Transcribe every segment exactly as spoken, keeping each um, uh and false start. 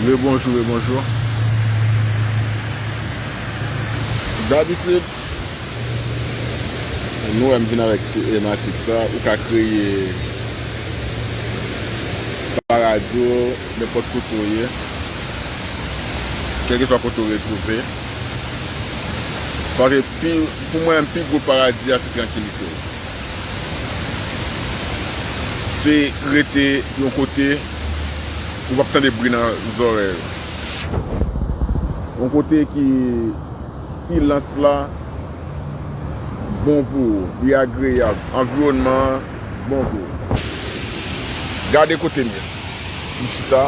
Le bonjou, le bonjou. Dabitid, nou wè m vin avèk tematik sa, ou ka kreye paradi w nenpòt kote w ye, kèlkeswa kote w retwouve. Paske pi, pou mwen, pi gwo paradi a, se trankilite w. Se rete yon kote ou p ap tande bri nan zòrèy ou. Yon kote ki silans la bon pou ou, li agreyab, anviwònman an bon pou ou. Gade kote m ye. M chita.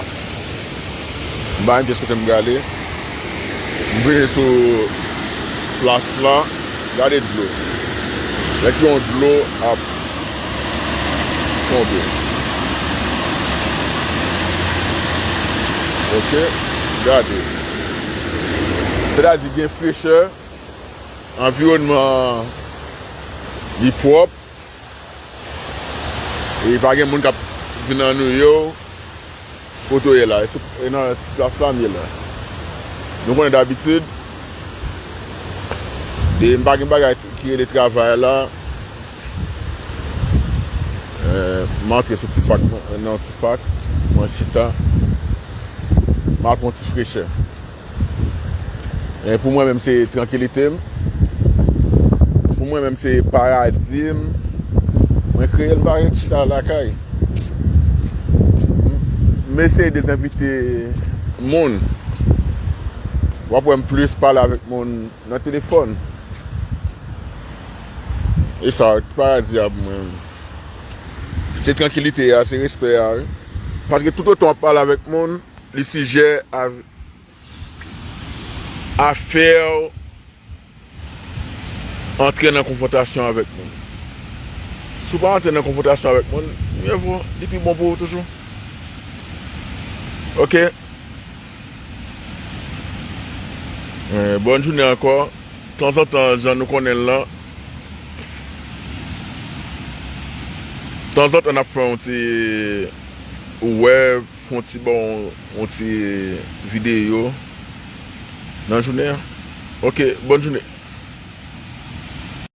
M pa gen pyès kote m prale. M vire sou plas la. Gade dlo. Lè ki yon dlo ap tonbe. Ok? Gade. Sètadi gen frechè. Anviwònman an, li pwòp. E pa gen moun k ap vin annuiye w kote w ye la. E sou, e nan ti plas la m ye la. Nou konnen dabitid, e m pa gen bagay ki rele travay la. Eh, m antre sou ti pak, nan ti pak, mwen chita. M ap pran ti frechè. E pou mwen menm, se trankilite m. Pou mwen menm, se paradi m. Mwen kreye l, m pa ret chita lakay. M, m eseye dezenvite moun. W ap wè m plis pale avèk moun nan telefòn. E sa, paradi a pou mwen. Se trankilite a, se respè a, wi. Paske toutotan w ap pale avèk moun, li sijè a, a fè w antre nan konfwontasyon avèk moun. Si w pa antre nan konfwontasyon avèk moun, mye vo, li pi bon pou ou toujou. Ok? Eh, bòn jounen ankò. Tanzantan, jan nou konnen l lan, tanzantan n ap fè yon ti wè, fè yon ti, bon, yon ti videyo nan jounen an. Ok, bòn jounen.